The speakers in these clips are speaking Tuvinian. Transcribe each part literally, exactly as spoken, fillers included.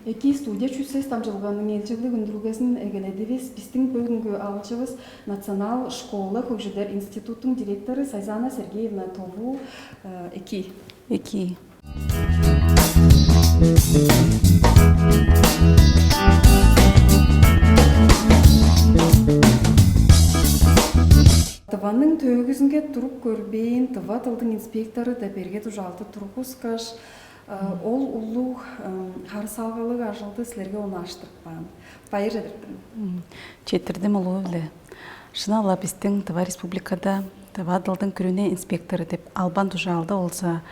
Эки, студия «Чүс сес» дамчыдылганың ээлчеглиг үндүрүлгезин эгеледивис. Бистиң бөгүнгү аалчывыс — Национал школа хөгжүдер институттуң директору Сайзана Сергеевна Товуу. Э, эки. Эки. Тываның төөгүзүнге туруп көрбээн тыва дылдың инспектору деп эрге-дужаалды тургускаш, э, ол улуг, э, харыысалгалыг ажылды силерге ону аштырып каан. Байыр чедириптир мен. М, четтирдим улуу-биле. Шынап-ла, бистиң Тыва Республикада тыва дылдың күрүне инспектору деп албан-дужаалды болза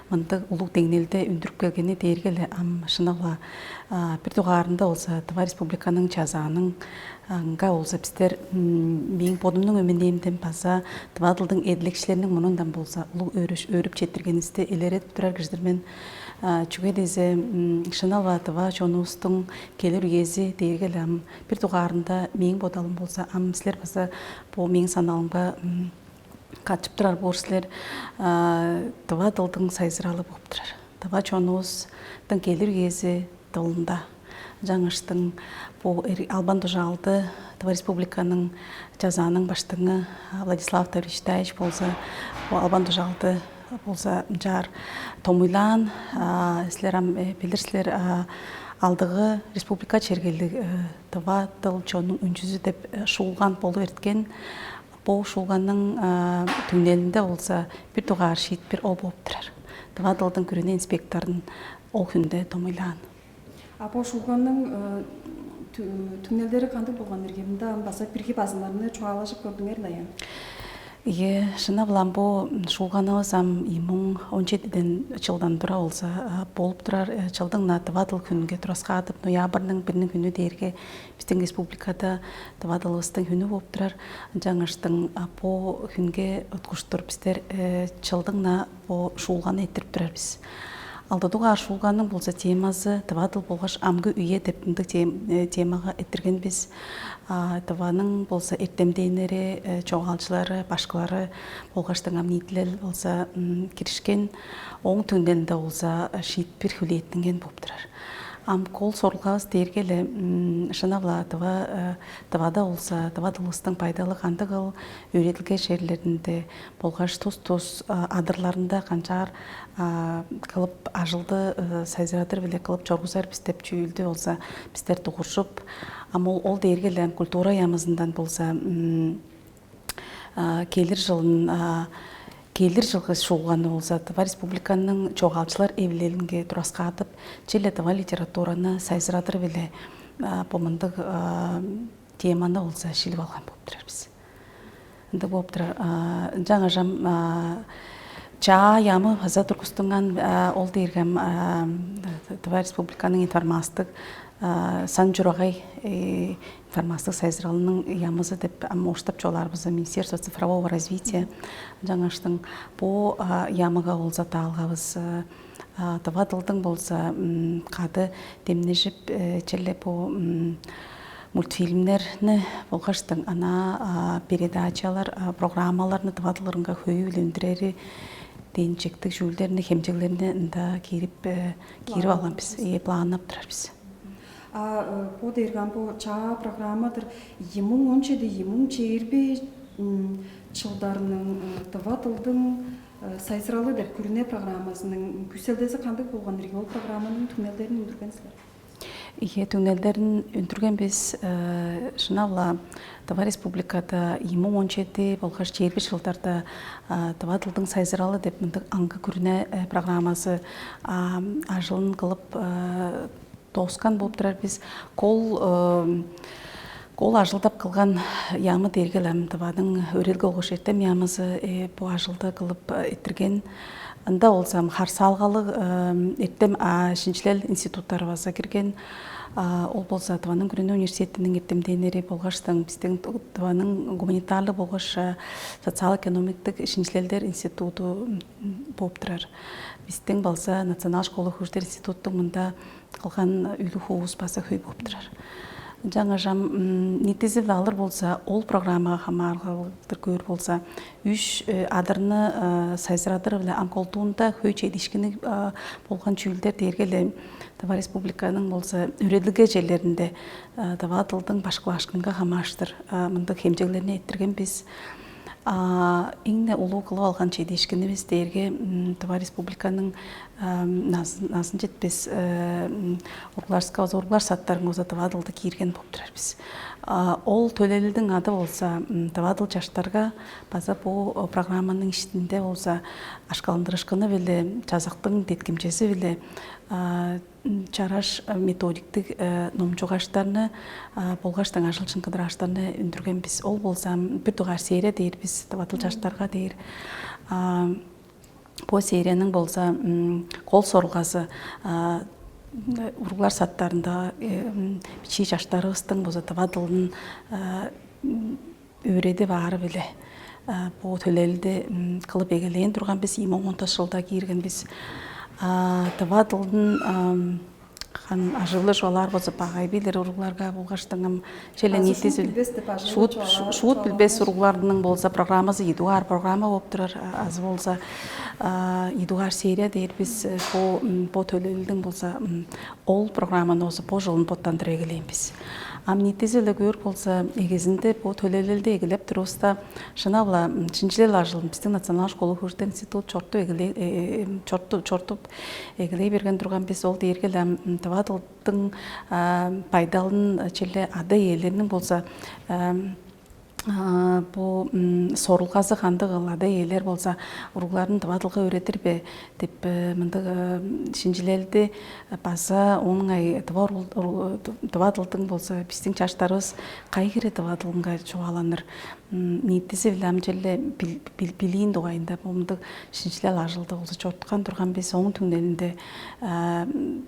мындыг улуг деңнелде үндүрүп келгени дээрге-ле ам шынап-ла, а, бир дугаарында болза Тыва Республиканың Чазааның, а, ынга болза бистер, м, мээң бодумнуң өмүнээмден база тыва дылдың эдилекчилериниң мурнундан болза улуг өөрүш-, өөрүп четтиргенивисти илередип турар кижи-дир мен. А, чүге дизе, м, шынап-ла тыва чонувустуң келир үези дээрге-ле ам бир дугаарында мээң бодалым болза, ам силер база бо мээң саналымга, м, катчып турар боор силер, а, тыва дылдың сайзыралы болуп турар. Тыва чонувустуң келир үези дылында. Ынчангаштың бо эр-, албан-дужаалды Тыва Республиканың Чазааның баштыңы, а, Владислав Тавричтаевич болза, бо албан-дужаалды болза ынчаар томуйлаан. А, силер ам, э, билир силер, а, алдыгы республика чергелиг, э, «Тыва дыл чоннуң өнчүзү» деп, э, шуулган болуп эрткен. Бо шуулганның, а, түңнелинде болза бир дугаар шиитпир ол болуп турар. Тыва дылдың күрүне инспекторун ол хүнде томуйлаан. А бо шуулганның, э, тү-, түңнелдери кандыг болган ирги? Мында ам база бирги базымнарны чугаалажып көрдүңер-ле, ийе? Ийе, шынап-ла ам бо шуулганывыс ам ийи муң он чедиден чылдан тура болза, а, болуп турар, э, чылдың-на тыва дыл хүнүнге тураскаадып, ноябрьның бирниң хүнү дээрге бистиң республикада тыва дылывыстың хүнү болуп турар. Ынчангаштың, а, бо хүнге уткуштур бистер, э, чылдың-на бо шуулганы эрттирип турар бис. Алды дугаар шуулганның болза темазы «Тыва дыл болгаш амгы үе» деп ындыг тем-, э, темага эрттирген бис. А, Тываның болза эртемденнери, э, чогаалчылары, башкылары болгаштың ам ниитилел болза, м, киришкен, ооң түңнелинде болза, э, шиитпир хүлээттинген болуп турар. Ам кол сорулгавыс дээрге-ле, м, шынап-ла тыва, э, Тывада болза, тыва дылывыстың байдалы кандыгыл, өөредилге черлеринде болгаш тус-тус, а, адырларында канчаар, а, кылып ажылды, э, сайзырадыр-биле кылып чоргузар бис деп чүүлдү болза бистер дугуржуп, ам ол, ол дээрге-ле культура яамызындан болза, м, а, келир чылын, а, келир чылгы шуулганы болза Тыва Республиканың чогаалчылар эвилелинге тураскаадып, черле тыва литератураны сайзырадыр-биле, а, бо мындыг, а, теманы болза шилип алган болуп турар бис. Ындыг болуп турар. А, ынчангаш ам, а, чаа яамы база тургустунган, а, ол дээрге ам, а, Тыва Республиканың информацтыг, а, сан-чурагай, э, информацтыг сайзыралының яамызы деп ам орустап чугаалаар болза, Министерство цифрового развития. Ынчангаштың бо, а, яамыга болза даалгавыс, а, а, тыва дылдың болза, м, кады демнежип, э, черле бо, м, мультфильмнерни болгаштың ана, а, передачалар, а, программаларны тыва дыл кырынга хөйү-биле үндүрери дээн чектиг чүүлдерни, хемчеглерни ында киирип, э, киирип алган бис, э, планнап турар бис. А, э, бо дээрге ам бо чаа программа-дыр. Ийи муң он чеди, ийи муң чээрби, м, чылдарның, э, тыва дылдың, э, сайзыралы деп күрүне программазының күүселдези кандыг болган ирги? Ол программаның түңнелдерин үндүрген силер. Ийе, түңнелдерин үндүрген бис, э, шынап-ла Тыва Республикада ийи муң он чеди болгаш чээрби чылдарда, а, тыва дылдың сайзыралы деп мындыг аңгы күрүне, э, программазы, а, ажылын кылып, э, дооскан болуп турар бис. Кол, э, кол ажылдап кылган яамы дээрге-ле ам Тываның Өөредилге болгаш эртем яамызы, э, бо ажылды кылып, э, эрттирген. Ында болза ам харыысалгалыг, э, эртем, а, шинчилел институттары база кирген. А, ол болза Тываның күрүне университетиниң эртемденнери болгаштың бистиң Тываның гуманитарлыг болгаш, э, социал-экономиктик шинчилелдер институту, м, болуп турар. Бистиң болза Национал школа хөгжүдер институттуң мында кылган үлүг-хуувус база хөй болуп турар. Жаңажам ниитизи-биле алыр болза, ол программага хамаарылгалдыр көөр болза, үш адырны сайзырадыр-биле ам колдуунда хөй чедиишкини болган чүүлдер дээрге-ле Тыва Республиканың болза, өөредилге черлеринде тыва дылдың башкылаашкынга хамааштыр мындыг хемчеглерни эрттирген бис. Иң-не улуу кылып алган чедиишкинивис дээрге Тыва Республиканың назын, назын четпес уругларска база уруглар садтарынга база тыва дылды киирген болуп турар бис. Ол төлээлдиң ады болза тыва дыл чаштарга база бу программаның иштинде болза ашкалындырышкыны-биле, чазактың деткимчези-биле чараш методиктиг номчугаштарны болгаш даңажыл чыңгыдырааштарны үндүрген бис. Ол болза бир дугаар серия дээр бис, тыва дыл чаштарга дээр. Бо серияның болза кол сорулгазы уруглар садтарында бичии чаштарывыстың болза тыва дылын өөредип аары-биле бо төлээлди кылып эгелээн турган бис, ийи муң он тос чылда киирген бис. Тыва дылдың хан ажыглы чугаалаар болза багай билир уругларга болгаштыңым челе ниитиз шуут билбес уругларның болза программазы идугаар программа болуп турар. Азы болза идугаар серия дээр бис бо бо төлээлдиң болза ол программаны болза бо жылын боттандыр эгелээн бис. Ам ниитизи-биле көөр болза, эгезинде бо төлээлелди эгелеп туруста, шынап-ла шинчилел ажылын биздин Национал школа хөгжүдер институт чортуп эгелей чортуп чортуп эгелей берген турган бис. Ол дээрге-ле ам тыва дылдың байдалын челе ада-иелерниң болза бу сорулгазы кандыгыл, ада-иелер болза уругларын тыва дылга өөредир бе деп мындыг шинчилелди база оңай тыва тыва дылдың болза биздин чаштарыбыз кайгыре тыва дылынга чугааланыр ниитизи-биле ам челе билиин дугайында мындыг шинчилел ажылды болза чорткан турган бис. Ооң түңнелинде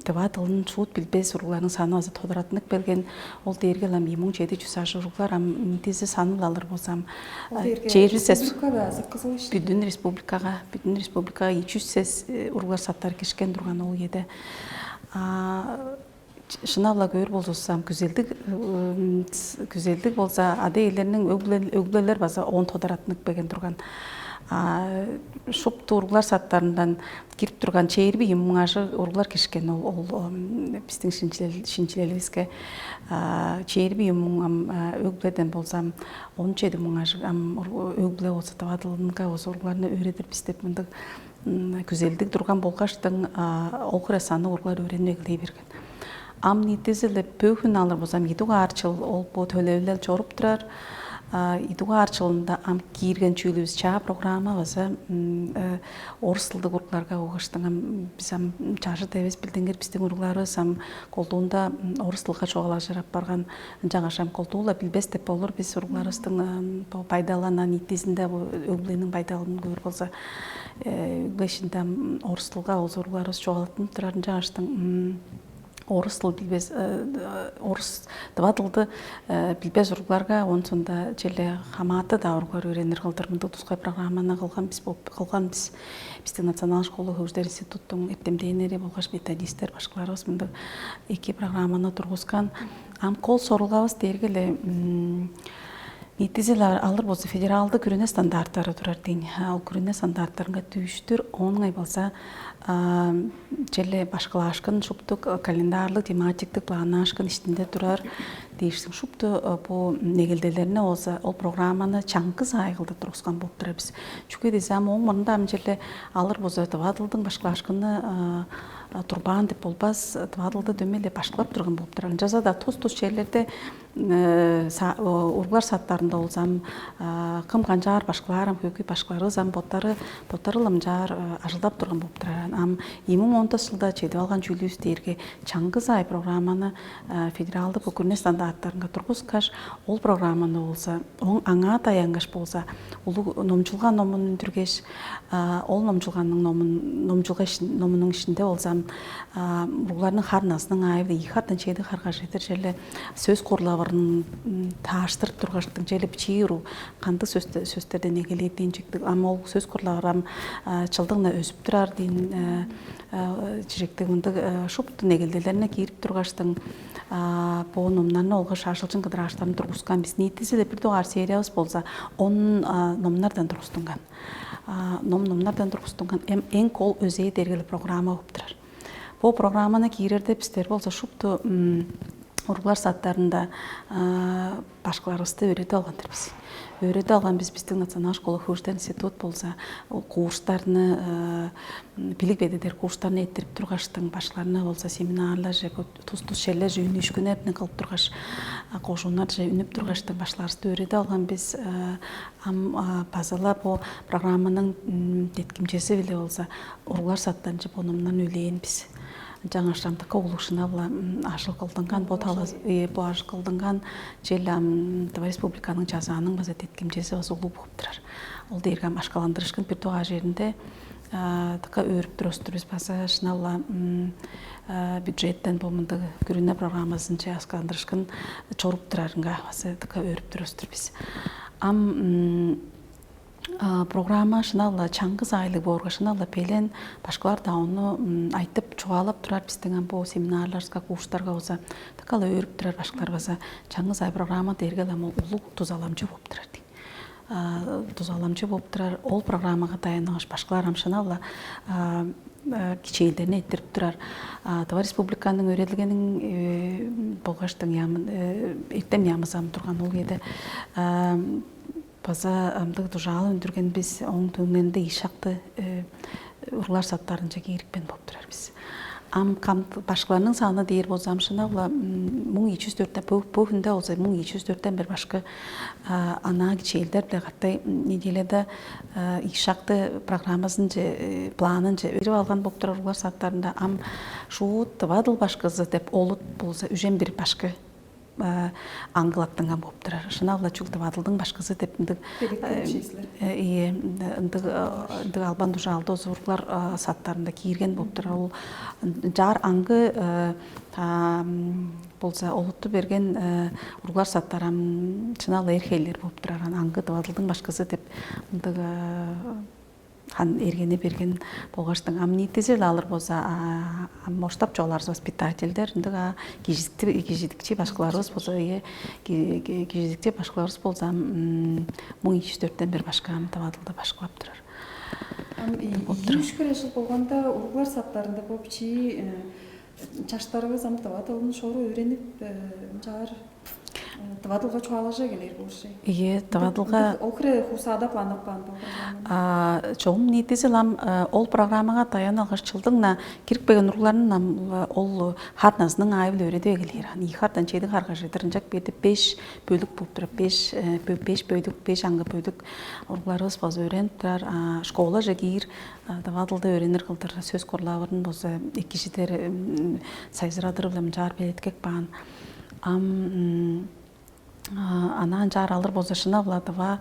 тыва дылын шуут билбес уругларның саны база тодаратынып келген. Ол дээрге ам ийи муң чеди чүс ажыруглар ам ниитизи санын алыр болзам, чээрбис эс бүдүн республикага, бүдүн республикага ийи чүс эс уруглар саттар кишкен турган ол үеде. Шынап-ла көөр болзувусам, күзелдиг күзелдиг болза ада-иелерниң өг-бүлелер база оон тодаратынып келген турган. Шупту уруглар саттарындан кирип турган чээрби ийи муң ажыг уруглар кишкен ол ол биздин шинчилеливиске. Чээрби ийи муң ам өг-бүледен болзам, он чеди муң ажыг ам өг-бүле болза тыва дылынга болза уругларны өөредир бис деп мындыг күзелдиг турган болгаштың ол хире санныг уруглар өөренип эгелей берген. Ам ниитизи-биле бөгүн алыр болзам, ийи дугаар чыл ол бо төлевилел чоруп турар. Ийи дугаар чылында ам киирген чүүлүбүс чаа программа база орус тылдыг уругларга угаштың ам бис ам чажыт эвес билдингир биздин уругларыбыз ам колдуунда орус тылга чугаалажыр апарган. Ынчангаш ам колдуула билбес деп болур бис уругларыбыздың бо байдаланан ниитизинде бу өг-бүлениң байдалын көөр болза, өг-бүле ишинде ам орус тылга ол уругларыбыз чугаалаттынып турар. Ынчангаштың орус тыл билбес орус тыва тылды билбес уругларга онсунда челе хамааты-даа уруглар өөренир кылдыр мындыг тускай программаны кылган бис болуп кылган бис. Биздин Национал школа хөгжүдер институттуң эртемденнери болгаш методисттер башкыларыбыз мындыг эки программаны тургускан. Ам кол сорулгавыс дээрге-ле ниитизи-биле алыр болза федералдык күрүне стандарттары турар дейн. Ол күрүне стандарттарынга дүүштүр оон ыңай болза челе башкылаашкын шуптук календарлык тематиктик планнаашкын иштинде турар дээшсиң шупту бу негелделерни болза ол программаны чаңгыс айгылда тургускан болуп турар бис. Чүге десе ам ооң мурнунда ам челе алыр болза тыва дылдың башкылаашкыны турбаан деп болбас, тыва дылды дөмей-ле башкылап турган болуп турар. Ынчалза-даа тус-тус черлерде уруглар садтарында болзам кым канчаар башкылаар ам хөйкү башкыларывыс ам боттары боттары ламчаар ажылдап турган болуп турар. Ам ийи муң он тос жылда чедип алган чүүлүбүс дээрге чаңгыс ай программаны федералдык бу күрүне стандарттарынга тургускаш, ол программаны болза оң аңаа даянгаш болза улуг номчулга номун үндүргеш, ол номчулганың номун номчулга номунуң ишинде болзам Уругларның хар-назының аайы-биле ийи хардан чеди харга чедир черле сөс курлавырын тааштырып тургаштың, черле бичии уруг кандыг сөстерден эгелээр дээн чектиг. Ам ол сөс курлавыр ам чылдың-на өзүп турар дээн чижектиг мындыг шупту негелделеринге киирип тургаштың, бо номнарны олгаш ажылчын кыдырааштарын тургускан бис. Ниитизи-ле бир дугаар сериявыс болза он номнардан тургустунган. Ном номнардан тургустунган эң кол өзээ дергели программа болуп турар. Бо программаны киирерде бистер болза шупту уруглар садтарында башкыларывысты өөредип алган-дыр бис. Өөредип алган бис биздин национал школа хөгжүден институт болза курстарны, билиг бедедер курстарны эттирип тургаштың, башкыларны болза семинарларже, тус-тус черлерже үнүүшкүннерни кылып тургаш, кожууннарже үнүп тургаштың башкыларывысты өөредип алган бис. Ам база-ла бо программаның деткимчези-биле болза уруглар садтарынче бо номнарны үлээн бис. Ынчангаш ам дыка улуг шынап-ла ажыл кылдынган бо талас, бо ажыл кылдынган чел ам республиканың чазааның база деткимчези база улуг болуп турар. Ол дээрге ам ашкаландырышкын бир дугаар черинде дыка өөрүп турувус-тур бис база шынап-ла бюджеттен бо мындыг күрүне программазынче ашкаландырышкын чоруп турарынга база дыка өөрүп турувус-тур бис. Ам программа шынап-ла чаңгыс айлыг боорга, шынап-ла белен башкылар-даа ону айтып чугаалап турар. Биздиң ам бо семинарларга, курстарга болза дыка-ла өөрүп турар башкылар база. Чаңгыс ай программа дээрге-ле ам улуг дузаламчы болуп турар дейт. Дузаламчы болуп турар. Ол программага даянып алгаш башкылар ам шынап-ла кичээлдерни эрттирип турар. Тыва республиканың өөредилгениң болгаштың эртем яамызы ам турган ол үеде база ындыг дужаал үндүрген бис. Ооң түңнелинде ийи шакты уруглар садтарынче киирипкен болуп турар бис. Ам башкыларның саны дээр болза, ам шынап-ла муң ийи чүс дөрттен, бо хүнде болза муң ийи чүс дөрттен бир башкы анаа кичээлдер-биле каттай неделяда ийи шакты программазынче, планынче берип алган болуп турар уруглар садтарында. Ам шуут тыва дыл башкызы деп олут болза үжен бир башкы аңгылаттынган болуп турар. Шынап-ла чүл тыва дылдың башкызы деп ындыг, ие, ындыг, ындыг албан дужаалды узурлар садтарында киирген болуп турар. Ол ынчаар аңгы болза олутту берген уруглар садтар ам шынап-ла эр-хейлер болуп турар. Аңгы тыва дылдың башкызы деп ындыг хан эргени берген болгаштың. Ам ниитизи-ле алыр болза, ам оштап чугаалаарывыс воспитательдер, ындыг кижидикчи башкыларывыс болза, ие, кижидикчи башкыларывыс болза, ам муң ийи чүс дөрттен бир башкы ам тыва дылды башкылап турар. Ам ийи-үш хире чыл болганда уруглар садтарында бо бичии чаштарывыс ам тыва дылын шору өөренип, ынчаар тыва дылга чугаалажа келер болур шей. Ие, тыва дылга. Ол хире хуусаада планнап каан болган. Чогум ниитизи-ле ам ол программага даян алгаш чылдың-на кирип келген уругларны ам ол хар-назының аайы-биле өөредип эгелээр. Аны ийи хардан чеди харга чедир ынчап бээрде беш бөлүк болуп турар. Беш беш бөлүк, беш аңгы бөлүк уругларывыс база өөренип турар. Школаже киир тыва дылды өөренир кылдыр сөс курлавырын болза экижидер сайзырадыры-биле мынчаар белеткеп каан. Ам анаа ынчаар алыр болза, шынап-ла тыва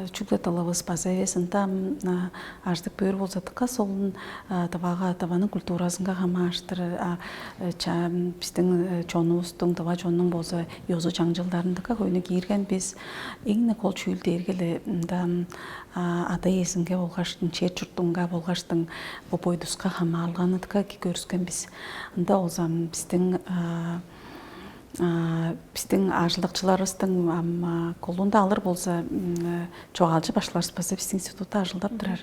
чүгле дылывыс база эвес, ында ам аждык бөөр болза дыка солун тывага, тываның культуразынга хамаарыштыр, биздиң чонувустуң, тыва чоннуң болза ёзу-чаңчылдарын дыка хөйнү киирген бис. Эң-не кол чүүл дээрге-ле ында ада-иезинге болгаштың, чер-чуртунга болгаштың бо бойдуска хамаарылганы дыка эки көрүскен бис. Ында болза ам биздиң биздиң ажылдакчыларывыстың ам колунда алыр болза, чогаалчы башкыларывыс база биздиң институтта ажылдап турар.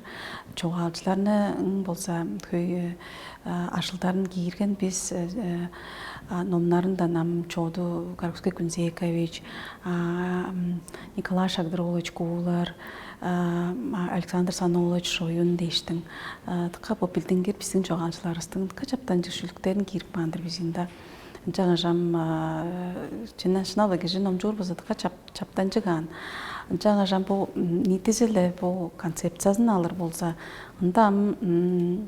Чогаалчыларның болза хөй ажылдарын киирген бис. Номнарындан ам чоду Горбунский Кунзекович, Николай Шагдыр-оолович Куулар, Александр Сануулович Шоюн дээштиң, дыка бо билдингир биздиң чогаалчыларывыстың дыка чаптанчыг шүлүктерин киирип каан-дыр бис ында. Ынчангаш ам чынын шынап-ла кижи номчуур болза дыка чаптанчыг аан. Ынчангаш ам бо ниитизи-ле бо концепциязын алыр болза, ында ам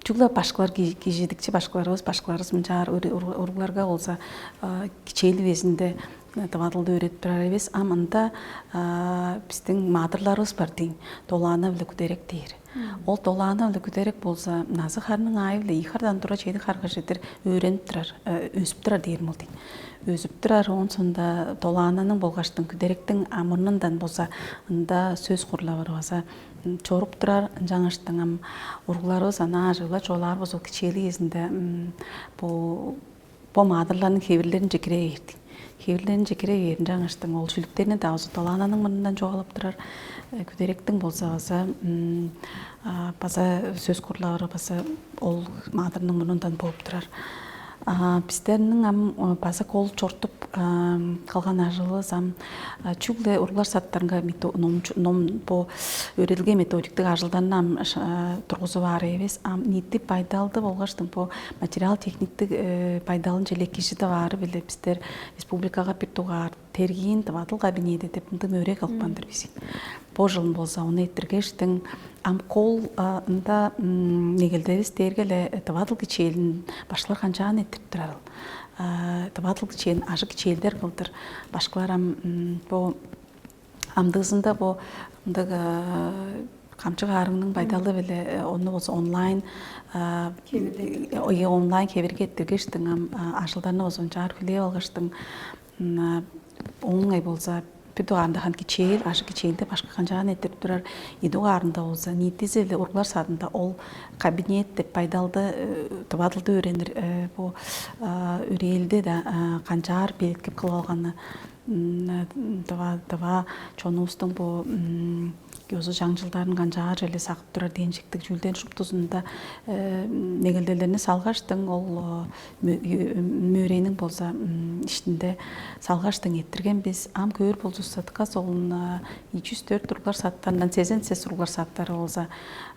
чүгле башкылар, кижидикчи башкыларывыс, башкыларывыс мынчаар уругларга болза кичээли безинде тывадылды өөредип турар эвес, ам ында биздиң маадырларывыс бар дейн, долаана биле күдерек дээр. Ол долаана биле күдерек болза, назы харның аайы биле ийи хардан тура чеди харга чедир өөренип турар, өсүп турар дээрим ол дейн. Өзүп турар, оон соонда долаананың болгаштың күдеректиң амырнындан болза, ында сөс курлавыр база чоруп турар. Ынчангаштың ам уругларывыс ана ажыгла чугаалаар болза, ол кичээлиизинде бу бо маадырларның хевирлеринче кире бээрдик. Хевирлеринче кире бээрин жаңаштың ол шүлүктерни-даа узу долаананың мурнундан чугаалап турар. Күдеректиң болза база база сөс курлавыры база ол маадырның мурнундан болуп турар. Бистерниң ам база кол чортуп кылган ажылывыс ам чүгле уруглар садтарынга ном бо өөредилге методиктик ажылдарны ам тургузуп аар эвес, ам ниити байдалды болгаштың бо материал техниктик байдалын челеккижидип аары биле бистер республикага бир дугаар тергиин тывадыл кабинети деп ындыг мөөрей кылып каан-дыр бис. Бо жылын болза ону эрттиргештиң, ам кол ында негелдевис дээрге-ле тывадыл кичээлин башкылар канчаан эрттирип турарыл. Тывадыл кичээн ажык кичээлдер кылдыр башкылар ам бо амдыызында бо ындыг камчы каарыңның байдалы биле ону болза онлайн онлайн хевирге эрттиргештиң, ам ажылдарны болза ончаар хүлээп алгаштың, оңай болза бир дугаарында хан кичээл, ажык кичээлде башка канчаан эрттирип турар, ийи дугаарында болза ниитизи-биле уруглар садында ол кабинет деп байдалды тывадылды өөренир бу өрээлди да канчаар белеткеп кылып алганы, тыва тыва чонувустуң бу ёзу жаңчылдарын канчаар эле сагып турар дээн чектиг чүүлдерин шуптузунда негелделерни салгаштың, ол мөөрейниң болза иштинде салгаштың эрттирген бис. Ам көөр болзувусса, дыка солун ийи чүс дөрт уруглар садтарындан сезен сес уруглар садтары болза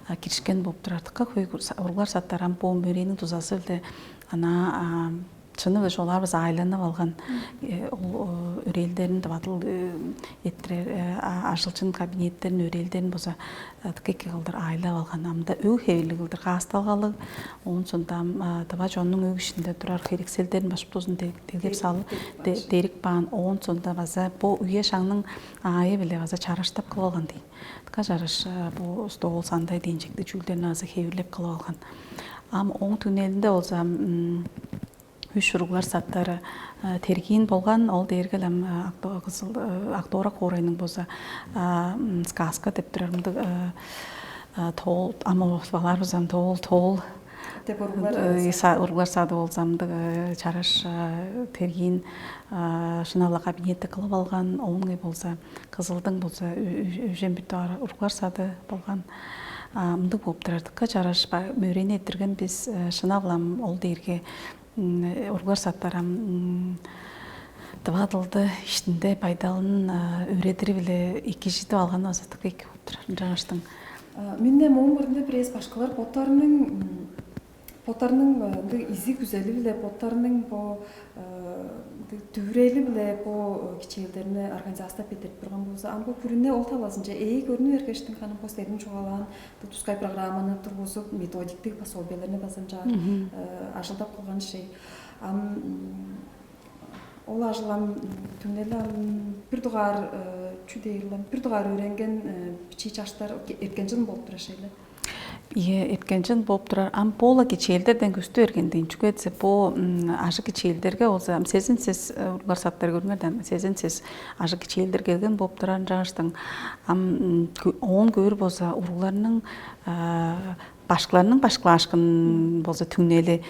киришкен болуп турар. Дыка хөй уруглар садтар ам бо мөөрейниң дузазы-биле ана чыны-биле чугаалаарывыс аайланып алган ол өрээлдерин дывадыл эрттирер ажылчын кабинеттерин өрээлдерин база дыка эки кылдыр аайлап алган. Амда өг хевирлиг кылдыр каасталгалыг, оон сондам дыва чоннуң өг ишинде турар херекселдерин башып тузун делгеп салып дерип баан, оон сонда база бо үе шаңның аайы биле база чараштап кылып алган дейн. Дыка чараш бу стол сандай дээинчекти чүүлдерин база хевирлеп кылып алган. Ам оң түнелинде болза үш уруглар саттары тергиин болган. Ол дээрге ам Кызыл Актора хоорайның болза сказка деп турар мындыг тоол, ама балар базам тоол тоол деп уруглар сады болза мындыг чараш тергиин шынала кабинетте кылып алган. Оон болза Кызылдың болза үжен бүт уруглар сады болган. Мындыг болуп турар. Дыка чараш мөрени эрттирген бис. Шынап-ла ол дээрге уруглар саттарам дывадылды иштинде байдалын өөредири-биле экижидип алганы база дыка эки болуп турар. Ынчангаштың Минне моң көрүндө бирээс башкалар боттарының боттарының ындыг изи күзели-биле, боттарының бо дүвүрели-биле бо кичээлдерни организастап бетирип турган болза, ам бо күрүне ол талазынча эй көрүнү бергештиң ханам бо силерниң чугаалаан тускай программаны тургузуп, методиктик пособиелерни база ынчаар ажылдап кылган шей. Ам ол ажылам түңнели ам бир дугаар чү дээр улам бир дугаар өөренген бичии чаштар эркен чылын болуп турар шейле. Ийе, эркен чылын болуп турар. Ам боола кичээлдерден көстү берген дейн. Чүге десе бо ажык кичээлдерге болза ам сезин сес уруглар саттар көрүңер да, сезин сес ажык кичээлдер келген болуп турар. Ынчангаштың ам оон көөр болза уругларның башкыларның башкылаашкын болза түңнели,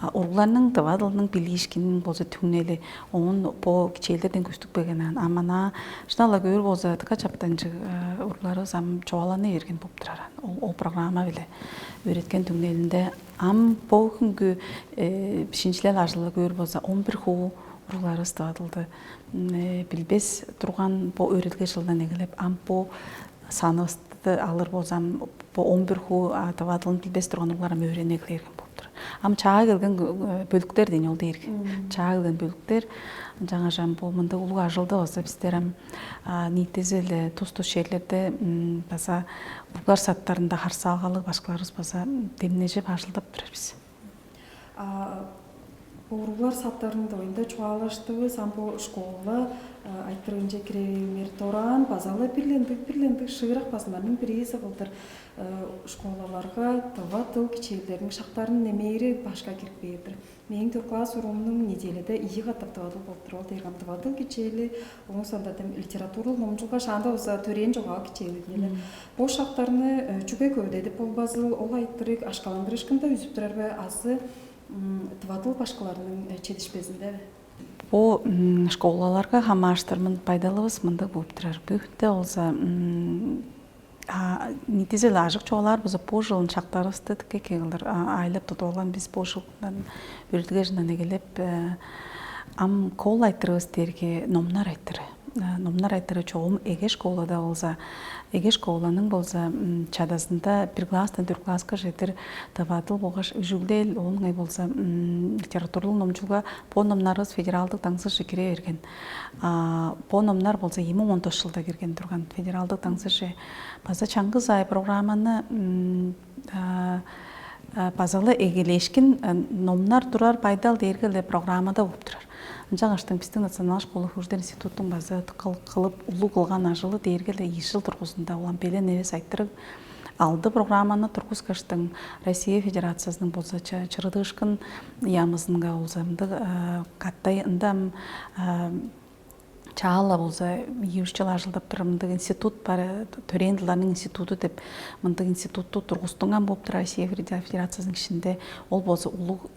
уругларның дывадылының билиишкинин болза түңнели, оон бо кичээлдерден көстүк берген аан. Ам ана шынала көөр болза дыка чаптанчыг уругларывыс ам чугааланы берген болуп турар аан. Ол программа биле өөреткен түңнелинде ам бо хүнгү шинчилел ажылы көөр болза он бир хуу уругларывыс дывадылды билбес турган бо өөредилге жылдан эгелеп ам бо санывысты алыр болзам, бо он бир хуу тывадылын билбес турган уруглар ам өөрене килээрген болуп турар. Ам чаа келген бөлүктер дейн ол дээрге. Чаа келген бөлүктер жаңажам бу мында улуг ажылды база бистер ам ниитизи эле тус-тус черлерде база уруглар саттарында харсаагалыг башкаларыбыз база демнежип ажылдап турар бис. Уруглар саттарының доюнда чугаалаштывыс, ам бо школа айтырыынче киревээр дораан база-ла бирлендиг, бирлендиг шыырак базынарның бирээзи кылдыр школаларга тыва дыл кичээлдерниң шактарын немээри башка кирип бээр-дир. Мээң төрт класс уруумнуң неделяда ийи катап тыва дыл болуп тур. Ол дээрге ам тыва дыл кичээли, оон соонда дем литературлуг номчулга, шаанда болза төрээн чогаал кичээли дээни. Бо шактарны чүге көвүдедип болбазыл, ол айтырыг акшаландырыышкында үзүп турар бе азы тыва дыл башкыларының четишпезинде бе? Бу школаларга хамааштыр мын байдалывыс мындыг болуп турар. Бүүтте болза ниитизи-ле ажык чугаалаар болза, бу жылын шактарывысты дикке кегилдир айлап тудуп алган бис бу жылдан, үрдүгежинден эгелеп. Ам кол айтырывыс дээрге номнар айтыры. Номнар айтыры чогум эге школада болза, эге школаның болза чадазында бир класстан дөрт класска чедир тыва дыл болгаш үжүглел оон ыңай болза литературлуг номчулга. Бо номнарывыс федералдык даңзыже кире берген. Бо номнар болза эми он тос жылда кирген турган федералдык даңзыже. База чаңгыс ай программаны база-ла эгелээшкин номнар турар байдал дээрге-ле программада болуп турар. Ынчангаштың бистиң Национал школа хөгжүдер институттуң база кылып улуг кылган ажылы дээрге-ле ийи жыл тургузунда улам белен эвес айтырыг алды программаны тургускаштың, Россия Федерациясының болза чырыдыышкын яамызынга болза ындыг каттай ындам чаала болза ийи-үш чыл ажылдап турар мындыг институт бар, төрээн дылдарның институту деп мындыг институтту тургузунган болуп турар Россия Федерациясының ишинде. Ол болза улуг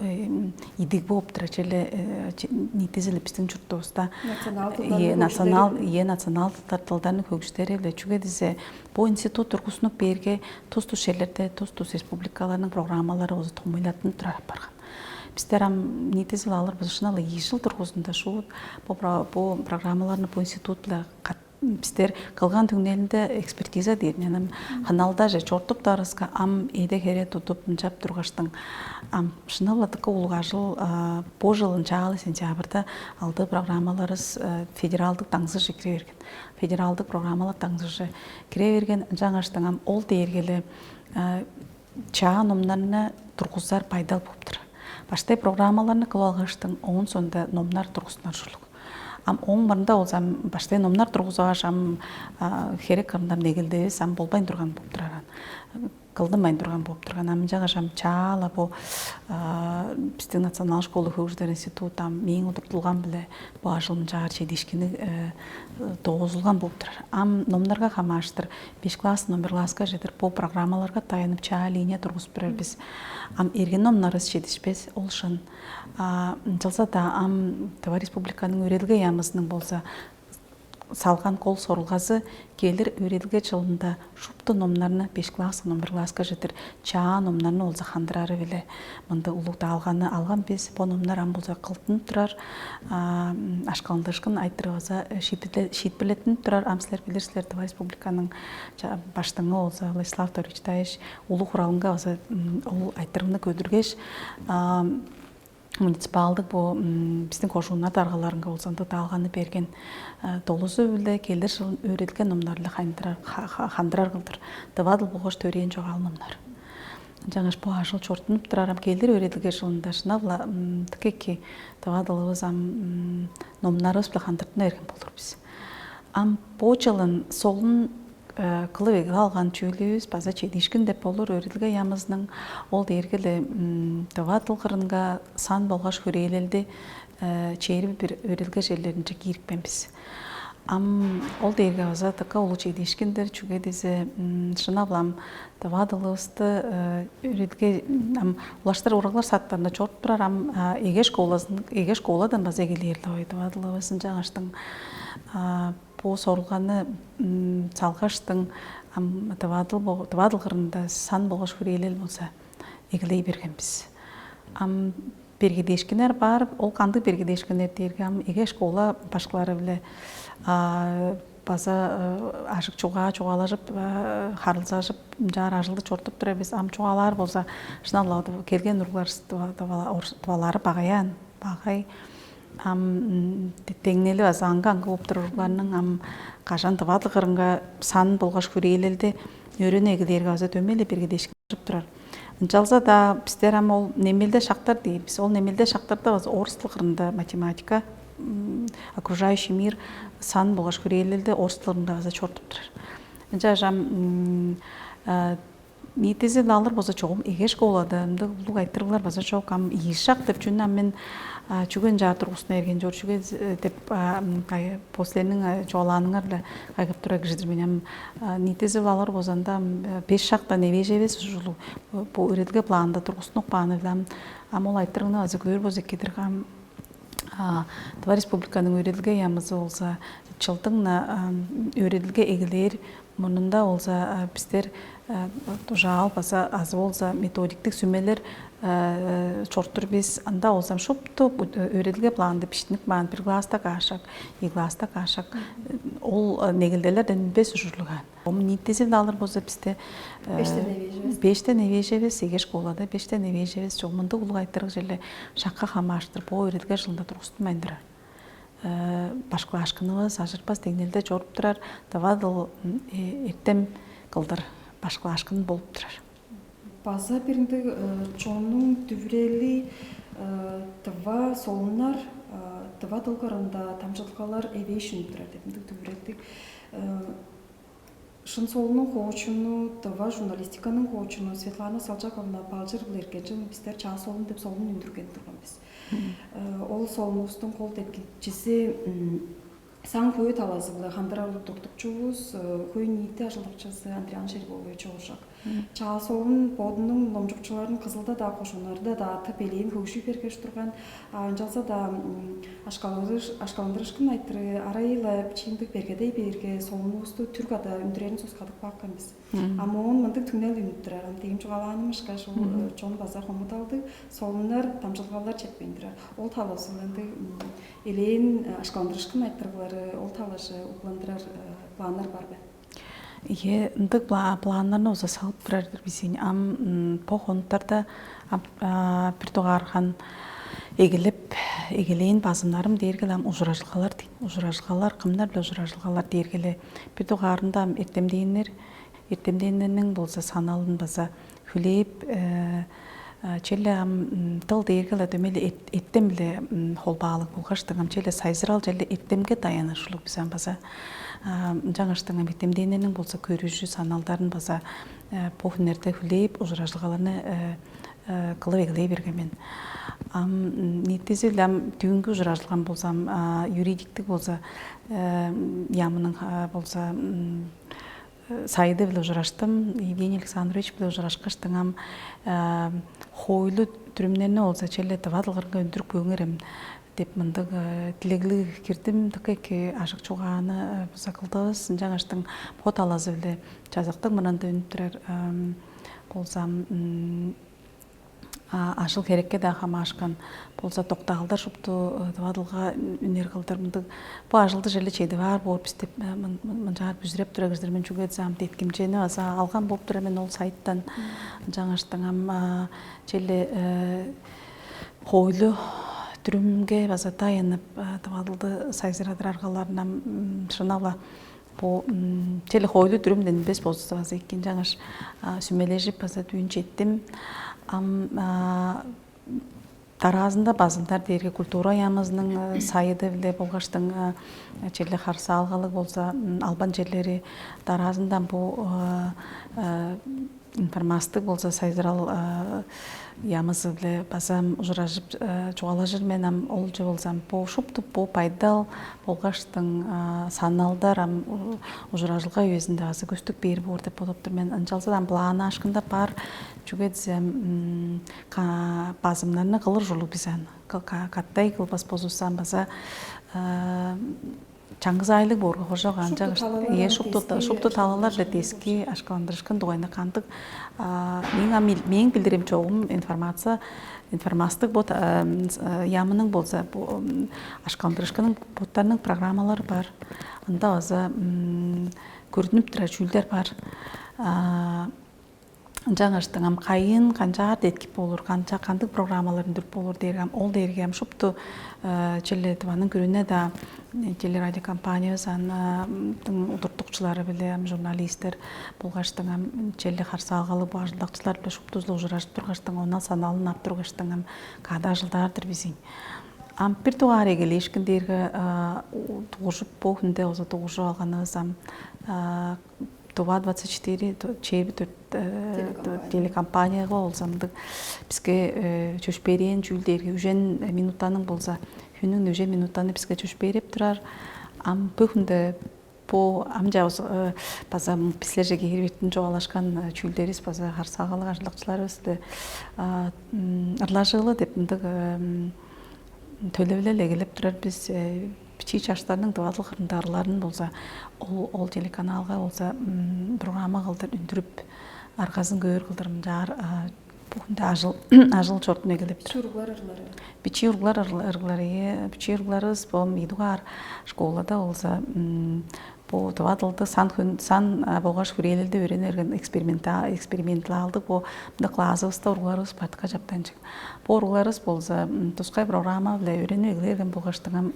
идиг болуп турар черле ниитизи-ле бистиң чуртувуста. Национал дылдарның Ие, национал, ие, национал дылдар, дылдарның хөгжүдери-ле. Чүге дизе бу институт тургузунуп бээрге тус-тус черлерде, тус-тус республикаларның программалары болза томуйлаттынып турар апарган. Бистер ам ниитизи-ле алыр бис шынап-ла ийи жыл тургузунда шуут бу бу программаларны бу институт-биле бистер кылган түңнелинде экспертиза дээр, ынам хыналдаже чортуп даарыска ам эде-хере тудуп ынчап тургаштың, ам шынап-ла дыка улуг ажыл. Бу жылын чаалы сентябрьда алды программаларыс федералдык даңзыже кире берген. Федералдык программалар даңзыже кире берген, ынчангаштың ам ол дээргеле чаа номнарны тургузар байдал болуп турар. Баштай программаларны кылып алгаштың, оон соонда номнар тургузунар ужурлуг. Ам ооң мурнунда болза ам баштай номнар тургузгаш, ам херек кырындан негелдевис, ам болбайн турган болуп турар. Кылдынмайн турган болуп турган. Ам ынчангаш ам чаала бу бистиң Национал школа хөгжүдер институт ам мээң удуртулгам-биле бо ажылым чаар чедиишкини доозулган болуп турар. Ам номнарга хамааштыр беш класстан он бир класска чедир бо программаларга даянып чаа линия тургузуп турар бис. Ам эргин номнарывыс чедишпес, ол шын. Ынчалза-даа ам Тыва Республиканың Өөредилге яамызының болза салган кол сорулгазы келир өөредилге чылында шупту номнарны беш класстан он бир класска чедир чаа номнарны болза хандырары-биле мында улуг даалганы алган бис. Бо номнар ам болза кылдынып турар. Ашкаландыышкын айтырываза шиитпирлеттинип турар. Ам силер билир силер, Тыва Республиканың баштыңы болза Владислав Вторович Таевич улуг хуралынга база ол айтырыгны көдүргеш, муниципалдык бу бистиң кожууннар даргаларынга болза ындыг даалганы берген. Долузу-биле келир жылын өөредилге номнары-биле хандырар кылдыр тыва дыл болгаш төрээн чогаал номнар. Ынчангаш бо ажыл чорудунуп турар. Ам келир өөредилге жылында шынап-ла дыка эки тыва дылывыс ам номнарывыс-биле хандыртына берген болур бис. Ам бо чылын солун кылып эгелеп алган чүүлүвүс база чедиишкин деп болур. Өөредилге яамызының ол дээрге-ле тыва дыл кырынга сан болгаш хүрээлелди чээрби бир өөредилге черлеринче киирипкен бис. Ам ол дээрге база дыка улуг чедиишкин-дир, чүге дизе шынап-ла ам тыва дылывысты өөредилге ам улаштыр уруглар садтарында чоруп турар. Ам эге школазын, эге школадан база эгелээр-ле ой тыва дылывыс. Ынчангаштың бо сорулганы салгаштың, ам тыва дыл, тыва дыл кырында сан болгаш хүрээлел болза эгелей берген бис. Ам бергедээшкиннер бар. Ол кандыг бергедээшкиннер дээрге, ам эге школа башкылары-биле база ажык чугаа чугаалажып, харылзажып, ынчаар ажылды чорудуп турар бис. Ам чугаалаар болза, шынап-ла келген уруглар тывалары багаян, багай. Ам деңнели база аңгы-аңгы болуп турар уругларның ам кажан тыва дыл кырынга сан болгаш хүрээлелди өөрүнүп эгелээрге база дөмей-ле бергедээшкин турар. Ынчалза-даа бистер ам ол немелде шактар дээр бис. Ол немелде шактарда база орус дыл кырында математика, окружающий мир, сан болгаш хүрээлелди орус дыл кырында база чорудуп турар. Ынчаш ам ниитизи-биле алыр болза, чогум эге школада ындыг улуг айтырыглар база чок. Ам ийи шак деп чүнү ам мен чүге ынчаар тургустуна берген чор, чүге деп бо силерниң чугаалааныңар-биле кайгап турар кижи-дир мен. Ам ниитизи-биле алыр болза, ында ам беш шактан эвээш эвес ужурлуг бо өөредилге планында тургустунуп кааны-биле ам, ам ол айтырыгны база көөр болза эки-дир. Ам Тыва Республиканың Өөредилге яамызы болза чылдың-на өөредилге эгелээр мурнунда болза бистер ужаал база азы болза методиктиг сүмелер чоруттур бис. Ында болза шупту өөредилге планында биштинип каан, бир класста каш шак, ийи класста каш шак, ол негелделерден үнмес ужурлуг аан. Ам ниитизи-биле алыр болза, бисте бештен эвээш эвес, бештен эвээш эвес, эге школада бештен эвээш эвес. Чогум мындыг улуг айтырыг черле шакка хамаарыштыр бо өөредилге чылында тургустунмайн турар. Башкылаашкынывыс ажырбас деңнелде чоруп турар, тыва дыл эртем кылдыр башкылаашкын болуп турар. База бир ындыг чоннуң дүвүрели, тыва солуннар, тыва дыл кырында дамчыдылгалар эвээш үнүп турар деп ындыг дүвүрелдиг. Шын солуннуң хоочуну, тыва журналистиканың хоочуну Светлана Салчаковна Балчыр-биле эрткен чыл бистер «Чаа солун» деп солун үндүрген турган бис. Ол солунувустуң кол деткикчизи саң-хөө талазы-биле хандырар удуртукчувус, хөй-ниити ажылдакчызы Андриан Шербович Ооржак. «Чаа солун» бодунуң номчукчуларын Кызылда-даа, кожууннарда-даа тып элээн хөгжүй бергеш турган. Ынчалза-даа ашкаландырыш-, ашкаландырыышкын айтырыы арай-ла бичии ындыг бергедей бээрге, солунувусту түр када үндүрерин соксадып каапкан бис. А моон мындыг түңнел үнүп турар. Ам дээм чугаалааным ышкаш, ол чон база хомудалдыг, солуннар, дамчыдылгалар четпейн турар. Ол талазы-биле ындыг элээн ашкаландырыышкын айтырыглары, ол талаже угландырар планнар бар бе? Ийе, ындыг планнарны болза салып турар-дыр бис ийин. Ам бо хонуктарда бир дугаарган эгелеп, эгелээн базымнарым дээрге-ле ам ужуражылгалар дейн. Ужуражылгалар, кымнар-биле ужуражылгалар дээрге-ле, бир дугаарында ам эртемденнер, эртемденнерниң болза саналын база хүлээп, черле ам дыл дээрге-ле дөмей-ле эртем-биле холбаалыг болгаштың, ам черле сайзырал, черле эртемге даяныр ужурлуг бис ам база. Ынчангаштың ам эртемденнерниң болза көрүжү, саналдарын база бо хүннерде хүлээп, ужуражылгаларны кылып эгелей берген мен. Ам ниитизи-биле ам дүүнгү ужуражылгам болза, ам юридиктиг болза, яамының болза сайыды-биле ужураштым. Евгений Александрович-биле ужурашкаштың, ам хоойлу-дүрүмнерни болза черле тыва дыл кырынга үндүрүп көрүңерем деп мындыг дилеглиг кирдим. Дыка эки ажык чугааны база кылдывыс. Ынчангаштың бо талазы-биле чазактыг мурнунда үнүп турар болза, ам ажыл-херекке-даа хамаарышкан болза доктаалдар шупту тыва дылга үнер кылдыр мындыг бо ажылды черле чедип аар боор бис деп мынчаар бүзүреп турар кижи-дир мен. Чүге дизе ам деткимчени база алган болуп турар мен ол сайыттан. Ынчангаштың ам черле хоойлу-дүрүмге база даянып, тыва дылды сайзырадыр аргаларын ам шынап-ла бо черле хоойлу-дүрүмден бис болзувусса база эки. Ынчангаш сүмележип база дүүн четтим. Ам дараазында базымдар дээрге культура яамызының сайыды-биле болгаштың черле харыысалгалыг болза албан черлери, дараазында бо информацтыг болза сайзырал яамызы-биле база ам ужуражып чугаалажыр мен. Ам ол чүве болза ам бо шупту бо байдал болгаштың саналдар ам ужуражылга үезинде база көстүп бээр боор деп бодап тур мен. Ынчалза-даа ам планнаашкында бар, чүге дизе ам базымнарны кылыр ужурлуг бис аны. Каттай кылбас болзувусса ам база чаңгыс айлыг боорга хоржок, анча шупту талалар, шупту талалар-биле дески ашкыландырышкын дугайында кандыг мээң ам мээң билдирим чогум информация, информацтык бот яамының болза бу ашкыландырышкының боттарының программалары бар. Ында база көрүнүп турар чүүлдер бар. Ынчангаштың ам кайын канчаар деткип болур, канча кандыг программалар үндүрүп болур дээрге ам ол дээрге ам шупту черле тываның күрүнө-даа Телерадиокомпаниявыс аны удуртукчулары биле ам журналистер болгаштың ам чели харсаалгалы бу ажылдакчылар биле шуптузу ужуражып тургаштың ондан санаалын ап тургаштың ам каада ажылдаар-дыр бизиң. Ам бир дугаар эгелээшкин дээрге дугужуп бо хүнде оза дугужуп алганывыс ам Тува двадцать четыре чеби төрт телекомпанияга болза мындыг бизге чөпшээрээн чүүл дээрге үжен минутаның болза хүнүң үжен минутаны бизге чөпшээрип турар. Ам бу хүнде бу ам чавыс база бислерже кээрбиртин чугаалашкан чүүлдерибиз база харсаагалыг ажылдакчыларыбызды ырлажыылы деп мындыг төлевилел эгелеп турар бис бичии чаштарның дывадыл кырындарларын болза ол ол телеканалга болза программа кылдыр үндүрүп аргазын көөр кылдыр мынчаар бүгүнде ажыл ажыл чортун эгелеп тур. Чуруглар ырлары. Бичии уруглар ырлары, бичии уругларыбыз бом идугаар школада болза бу дывадылды сан сан болгаш хүрээлелде өөренерген эксперименталдык бу мында классыбызда уругларыбыз батка чаптанчык. Бу уругларыбыз болза тускай программа биле өөренип эгелерген болгаштыгам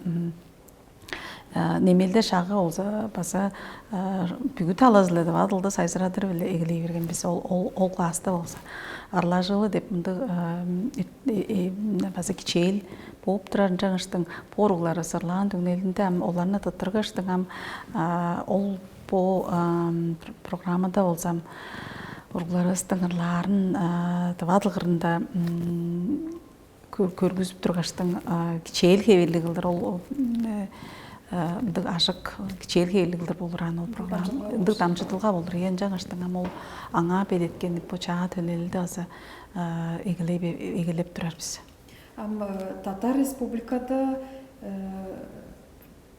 немелде шагы болза база бүгү талазы-ла деп адылды сайзырадыр биле эгелей берген бис ол ол класста болза арлажылы деп мындыг база кичээл бооп турар ынчангыштың бооруглары сырлаан түңнелинде ам оларны тыттыргыштың ам ол бо программада болзам уругларывыстың ырлаарын дывадыл кырында көргүзүп тургаштың кичээл хевелиг кылдыр ол ындыг ажык кичээл хевелиг кылдыр болур аны ол программа ындыг дамчыдылга болур ие ынчангаштың ам ол аңаа белеткенип бо чаа төлелди азы эгелеп турар бис. Ам Татар Республикада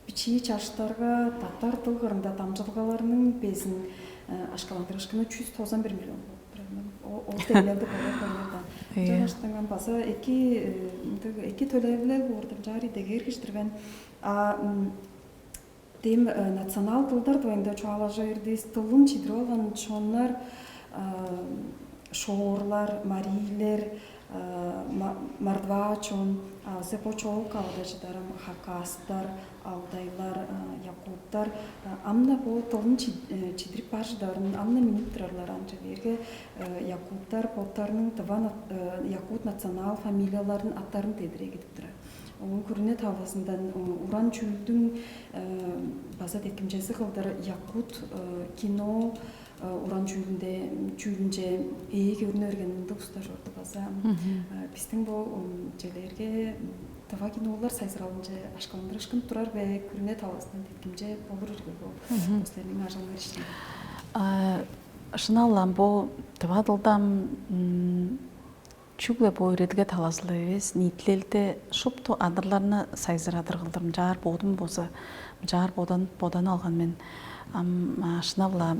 бичии чаштарга татар дыл кырында дамчылгаларның безин ашкаландырышкыны чүс тозан бир миллион болуп турар. Ол тегелерди көрүп көрүнөр да. Жагыштынган база эки эки төлевилел боордум жаары деге эргиштирген. А дем национал дылдар дугайында чугаалажа бердивис. Дылын чидирип алган чоннар шоорлар, марийлер, мордва чон, азы бо чоок калада чыдарым хакастар, алтайлар, якуттар амна бо дылын чидирип бар чыдарын амна миннип турарлар анча берге якуттар боттарының дыван якут национал фамилияларын аттарын дедире кидип турар. Оон күрүне талазындан уран чүүлдүң база деткимчези кылдыр якут кино уран чүүлүнде чүүлүнче ээ көрүнө берген мындыг уста чорду база биздин бу челерге дыва кинолар сайзыралынче ашкаландырышкын турар бе күрүне талазындан деткимче болур ирги бу силерниң ажылыңар ишинде. Шынал ам бу дыва дылдам чүгле бо үредиге талазылап эвес, ниитилелде шупту адырларны сайзырадыр кылдыр мынчаар бодум болза, мынчаар бодан бодан алган мен. Ам шынап-ла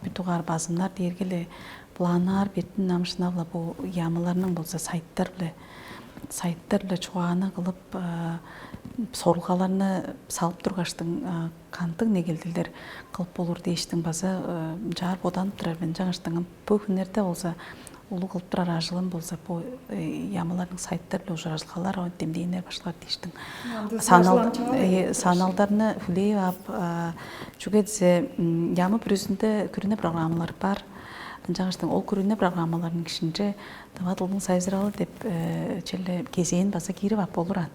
бир дугаар базымнар дээрге-ле булаанаар бетин ам шынап-ла бу ямыларның болза сайттар-биле сайттар-биле чугааны кылып, сорулгаларны салып тургаштың кандыг негелделдер кылып болур дээштиң база мынчаар боданып турар мен. Жаңаштың бу хүннерде болза улуг кылып турар ажылым болза бу ямаларның сайттар биле ужуражылгалар демдээннер башкылар дээштиң саналдарны хүлээп ап чүге дизе яма бүрүзүндө күрүнө программалар бар. Ынчангаштың ол күрүнө программаларның ишинче дава дылдың сайзыралы деп челе кезээн база кирип ап болур ан.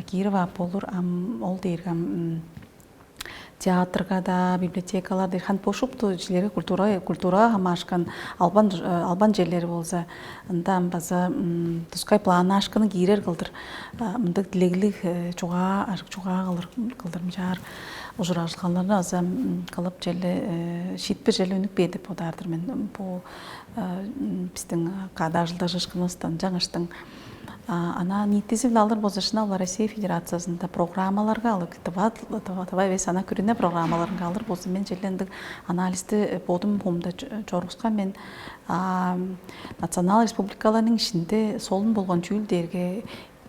Кирип ап болур ам ол дээрге ам театрга-даа, библиотекалар-даа, хан бо шупту чилерге культура культурага хамаарышкан албан албан черлери болза, ында ам база тускай планнаашкыны киирер кылдыр мындыг дилеглиг чугаа, ажык чугаа кылдыр кылдыр мынчаар ужуражылгаларны база кылып черле шиитпир черле үнүп бээр деп бодаар-дыр мен. Бу биздин каада ажылдажыышкыныбыздан жаңыштың Ана ниитизи-биле алыр болза, шынап-ла Россия Федерациязында программаларга алыр, тыва тыва эвес ана күрүне программаларынга алыр болза, мен черле ындыг анализти бодум хуумда чоргускан мен. Национал республикаларның ишинде солун болгон чүүл дээрге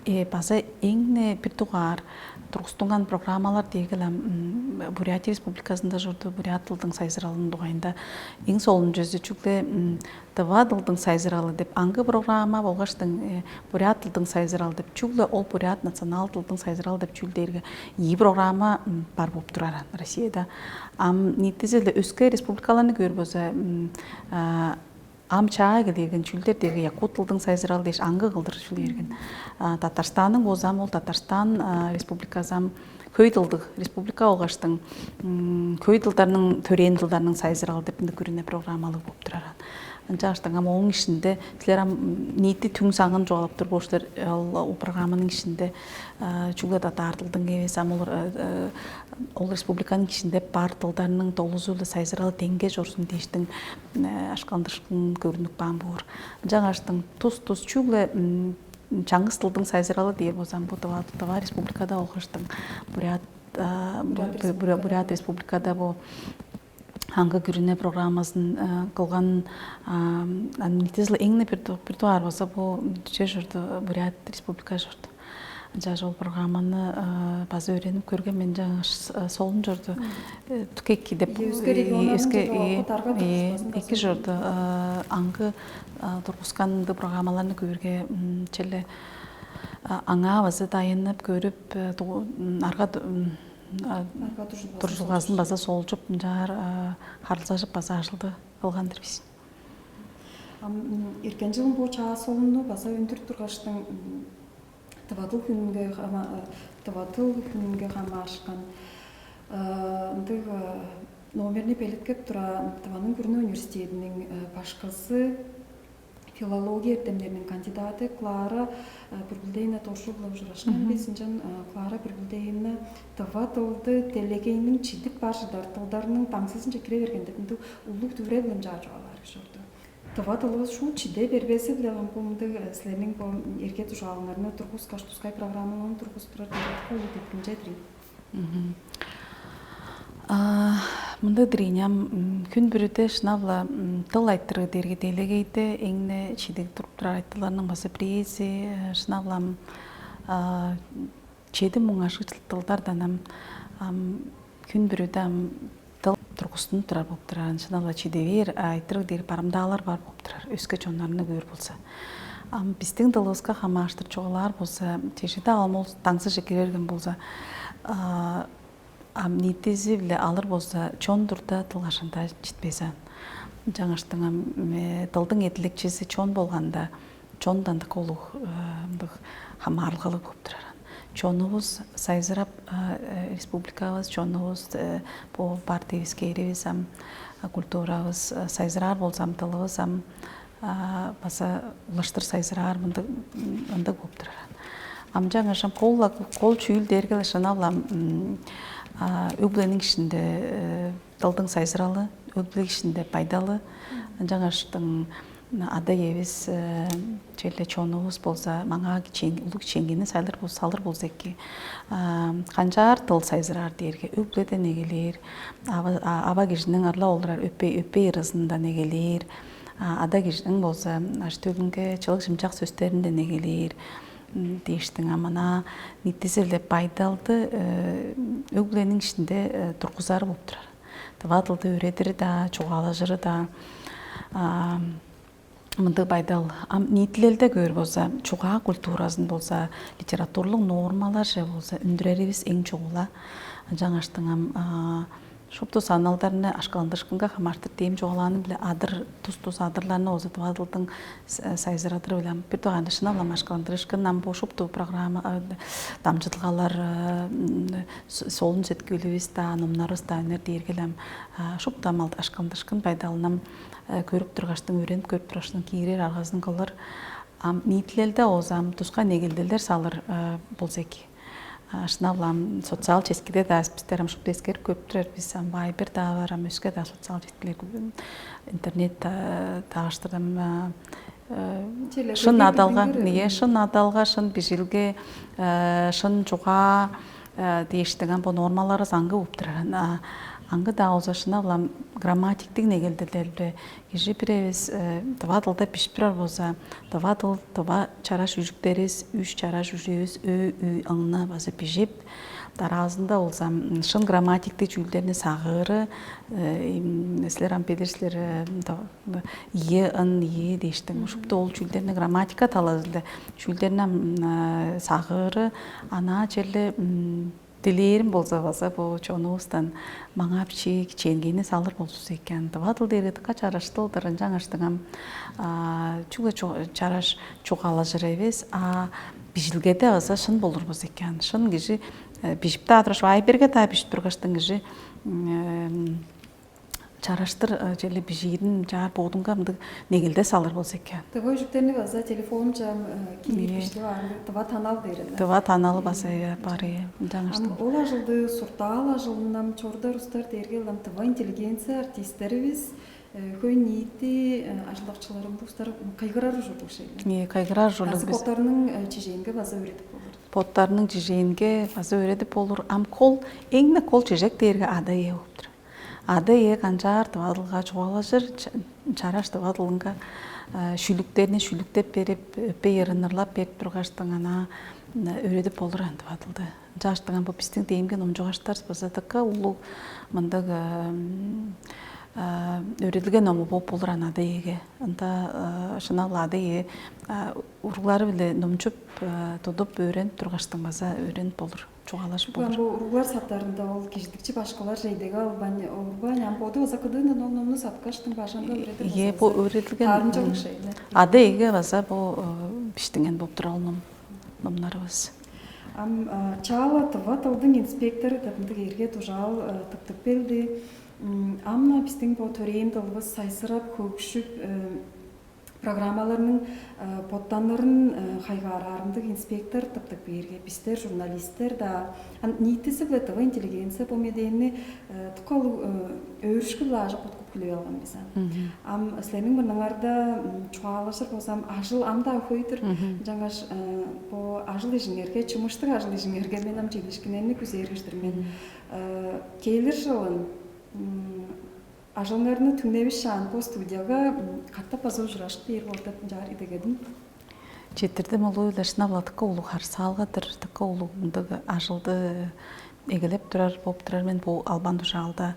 Э, база эң-не бир дугаар тургустунган программалар дээрге-ле ам, м, Бурятия Республиказында чорду, бурят дылдың сайзыралының дугайында. Эң солун чүвези чүгле, м, тыва дылдың сайзыралы деп аңгы программа болгаштың, э, бурят дылдың сайзыралы деп чүгле ол бурят национал дылдың сайзыралы деп чүүл дээрге ийи программа, м, бар болуп турар Россияда. Ам ниитизи-ле өске республикаларны көөр болза, м, а, ам чаа эгелээрген чүүлдер дээрге якут дылдың сайзыралы дээш аңгы кылдыр чүүлээрген. А, Татарстанның болза ам ол Татарстан, а, республиказы ам хөй дылдыг республика болгаштың, м, хөй дылдарның, төрээн дылдарның сайзыралы деп ындыг күрүне программалыг болуп турар. Ынчааштың ам ооң ишинде силер ам ниити түң саңын чугаалап тур боор силер, ол программаның ишинде, а, чүгле татар дылдың эвес, ам ол, э, э, ол республиканың ишинде бар дылдарның долузу-биле сайзыралы деңге чорзун дээштиң, э, ашкыландырышкын көрүнүп каан боор. Ынчангаштың тус-тус чүгле, м, чаңгыс дылдың сайзыралы дээр болзам, бу Тыва, Тыва республикада болгаштың, Бурят, а, бу-, Бурят бу-, Буря-, республикада. Бурят республикада бу аңгы күрүне программазын, э, кылган, а, ам ниитизи-ле эң-не бир ду-, бир дугаар болза, бу чүве чорду, Бурят республика чорду. Ынчаш ол программаны, э, база өөренип көрген мен, жаңаш, э, солун чорду. Э, түкекки деп, Ийе, өске э, регионнарның өске, чеде э, окуп, дарга э, тургузбазын эки база чорду. Э, аңгы, э, тургускан ындыг программаларны көөрге, м, челе, а, аңаа база дайынып көрүп, э, дугу-, м, арга ду-, м, а, Арга дуржулгазын. Дуржулгазын база солчуп, ынчаар, а, харылзажып база ажылды кылган-дыр бис. Ам, м, эрткен чылын бо чаа солунну база өндүрүп тургаштың, м, тыва дыл хүнүнге хама-, э, тыва дыл хүнүнге хамаарышкан, э, ындыг, э, номерни белеткеп тура, Тываның күрүне университединиң, э, башкызы, филология эртемнериниң кандидаты Клара, э, Бүргүлдеевна Торжугова ужурашкан. Мгм. Бис ынчан, э, Клара Бүргүлдеевна тыва дылды делегейниң чидип бар чыдар дылдарының даңзызынче кире берген деп, ындыг улуг дүвүрел-биле ынчаар чугаалаар кижи чорду. Тыва дылывыс шуут чиде бербези-биле ам бо мындыг, э, силерниң бо эрге-дужаалыңарны тургускаш, тускай программаларны тургузуп турар дээрге улуг деткимче-дир ийин. Мгм. А, мындыг-дыр ийин ам, м, хүн бүрүде шынап-ла, м, дыл айтырыы дээрге делегейде эң-не чидиг туруп турар айтырыгларның база бирээзи, э, шынап-ла ам, а, чеди муң ажыг чыл-, дылдардан ам, ам, хүн бүрүде ам дыл тургустунуп турар болуп турар. Ынчан-на чиде бээр, а, айтырыг дээр барымдаалар бар болуп турар. Өске чоннарны көөр болза. Ам бистиң дылывыска хамаарыштыр чугаалаар болза, чеже-даа ам ол даңзыже кирерген болза, а, ам ниитизи-биле алыр болза, чон турда дыл кажан-даа читпес аан. Ынчангаштың ам, э, дылдың эдилекчизи чон болганда, чондан дыка улуг, э, мындыг хамаарылгалыг болуп турар. Чонувус сайзырап, э, э, республикавыс, чонувус, э, бо бар девискээривис ам, э, культуравыс, э, сайзыраар болза ам, дылывыс ам, а, база улаштыр сайзыраар мындыг, м, ындыг болуп турар. Ам чаңгаш ам кол, кол чүүл дээрге-ле шынап-ла, м, а, өг-бүлениң иштинде, э, дылдың сайзыралы, өг-бүле иштинде байдалы, ынчангаштың ада-иевис, э, черле чонувус болза, маңаа кичээн-, улуг кичээнгейни салыр бол-, салыр болза эки. А, канчаар дыл сайзыраар дээрге, өг-бүледен эгелээр, ава, а, ава кижиниң ырла олурар өпей, өпей ырызындан эгелээр, а, ада кижиниң болза, ажы-төлүнге чылыг-чымчак сөстеринден эгелээр, м, дээштиң, а мына ниитизи-биле байдалды, э, өг-бүлениң иштинде, э, тургузары болуп турар. Тыва дылды өөредири-даа, чугаалажыры-даа, а, мындыг байдал. Ам ниитилелде көөр болза, чугаа культуразын болза, литературлуг нормаларже болза үндүреривис эң чугула. Ынчангаштың ам, а, шупту саналдарны ашкыландырышкынга хамаарыштыр дээм чугаалааным-биле адыр, тус-тус адырларны болза тыва дылдың с-, сайзырадыры-биле ам бир дугаарында шынап-ла ам ашкыландырышкын, ам бо шупту программа, а, дамчыдылгалар, а, м, с-, солун сеткиливис-даа, номнарывыс-даа үнер дээрге-ле ам, а, шупту ам алды ашкыландырышкын байдалын ам, э, көрүп тургаштың, өөренип көрүп тургаштың киирер аргазын кылыр. Ам ниитилелде болза ам тускай негелделер салыр, э, болза эки. А, шынап-ла ам социал четкиде-даа бистер ам шупту эскерип көрүп турар бис, ам Viber-даа бар, ам өске-даа социал четкилер, интернет, а, тааштырдым, а, э, Челе шын көйгөй адалга, билдингир, ие, м. Шын адалга, шын бижилге, э, шын чугаа, э, дээштиң ам бо нормалары саңгы болуп турар. А, Аңгы-даа болза шынап-ла грамматиктиг негелделерде кижи бир эвес тыва дылда бижип турар болза, тыва дыл, тыва чараш үжүктеривис, үш чараш үжүвүс, ө, ү, ыңны база бижип, дараазында болза шын грамматиктиг чүүлдерни сагыыры, силер ам билир силер, ие, ын, ие дээштиң. Шупту ол чүүлдерни, грамматика талазында чүүлдерни ам сагыыры, анаа черле дилээрим болза база бо чонувустан маңаа бичии кичээнгейни салыр болзувус экен. Тыва дыл дээрге дыка чараштылдыр, ынчангаштың ам чүгле чараш чугаалажыр эвес, а бижилгеде база шын болур болза экен. Шын кижи бижип-даа тургаш, вайберге-даа бижип тургаштың кижи чараштыр черле бижиирин чаар боодунга мындыг негелде салыр болза экен. Тыва үжүктерни база телефонча кирип биштип аарында тыва танал дээр эле. Тыва таналы база бар, ынчангаш. Ол ажылды суртаал ажылындан чордар устар дээрге ылам тыва интеллигенция артисттерибиз хөй ниити ажылдакчыларыбыздар кыйгырар ужурлуг шейлер. Кыйгырар ужурлуг. Азы боттарының чижээнге база өөредип болур. Боттарының чижээнге база өөредип болур. Ам кол, эң-не кол чижек дээрге ада-ие болуп тур. Ада-ие канчаар тывадылга чугаалажыр, чараш тывадылынга шүлүктерни шүлүктеп берип, өпей ырыннырлап берип тургаштың ана өөредип болур ан тывадылды. Ынчааштың ам бу бистиң дээнгин умчугаштар база дыка улуг мындыг өөредилген ному болуп болур ан ада-иеге. Ында шынал ада-ие уруглары-биле номчуп, тудуп, өөренип тургаштың база өөренип болур, чугаалажып болур. Бу уруглар саттарында ол кижидикчи башкылар жейдеге албайн, олурбайн, ам боду база кыдыындан ол номну саткаштың бажыңга өөредир. Ие, бу өөредилген таарымчалык шейлер. Ада-иеге база бу биштинген болуп тур ол ном, номнарыбыз. Ам чаала тыва тылдың инспектору деп мындыг эрге дужаал тыптып келди. Ам-на бистиң бо төрээн дылывыс сайсырап, хөгшүп, программаларның боттанырын хайгаараарындыг инспектор тыптып кээрге, бистер журналистер-даа, ниитизи-биле тыва интеллигенция бо медээни дыка улуг өөрүшкү-биле аажок уткуп хүлээп алган бис ам. Ам силерниң мурнуңарда чугаалажыр болзам, ажыл ам-даа хөй-дүр. Ынчангаш бо ажыл ижиңерге, чымыштыг ажыл ижиңерге мен ам чедиишкиннерни күзээр кижи-дир мен. Келир чылын ажылыңарны түңневишаан бо студияга катап база ужурашып бээр болур деп ынчаар идегедим. Четтирдим улуу-биле, шынап-ла дыка улуг харсаалга-дыр, дыка улуг мындыг ажылды эгелеп турар болуп турар мен бо албан дужаалда.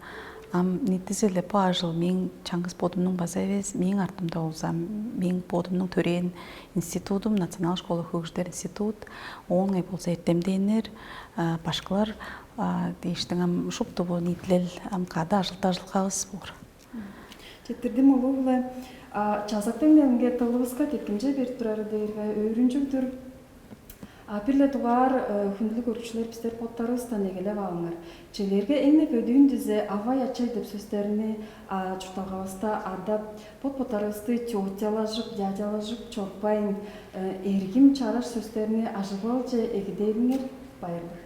Ам ниитизи-ле бо ажыл мээң чаңгыс бодумнуң база эвес, мээң артымда болза мээң бодумнуң төрээн институтум, Национал школа хөгжүдер институт, оон ыңай болза эртемденнер, башкылар дээштиң ам шупту бо ниитилел ам кады ажылдажылгавыс боор. Четтирдим улуу-биле. Чазактың немге тылывыска деткимче берип турары дээрге өөрүнчүг-дүр. А бир-ле дугаар хүндүлүг көрүкчүлер, бистер боттарывыстан эгелеп алыңар. Чилерге эң-не бөдүүн дизе авай-ачай деп сөстерни чуртталгавыста адап, бот-боттарывысты тётялажып, дядялажып чоруппайн, эргим чараш сөстерни ажыглалче эгидээриңер. Байырлыг.